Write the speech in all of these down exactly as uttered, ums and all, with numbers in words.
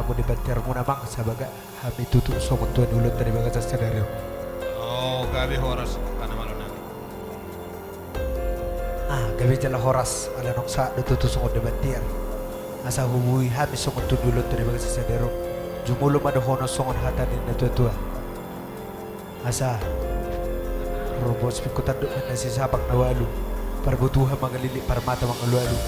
songon di batiarmuna, amang, asa baga hami tutu songon tua ni ulaonta di bagasan sadari on. O, gabe horas, angka na malo nami. A, gabe jala horas, ala naung sahat do tutu songon di batiar. Asa hubuhai hami songon tua ni ulaonta di bagasan sadari on. Jumolo ma dohonon songon hata ni na tuatua. Asa, ro bospingku tandok ma na sisapak na ualu, parbotuha mangalilik, parmata mangalualu.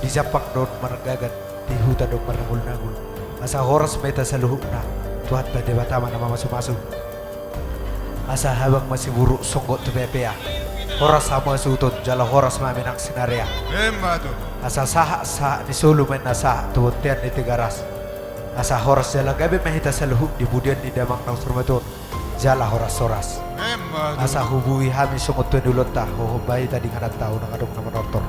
Di jampang do on margagan, di huta do on marnangolnangol. Asa horas ma hita saluhutna, Tuhanta Debata ma na mamasumasu. Asa habang ma siburuk, songgop tu peapea. Horas hamu hasuhuton, jala horas ma hami nang sinarea. Emma tutu. Asa sahat, sahat ni solu ma inna sahat tu bontean ni Tigaras. Asa horas jala gabe ma hita saluhut di pudian ni damang na surumatua on. Jala horas-horas. Emma tutu. Asa hubuhai hami songon tua ni ulaonta, hohom ma hita di ingananta, unang adong na manortor.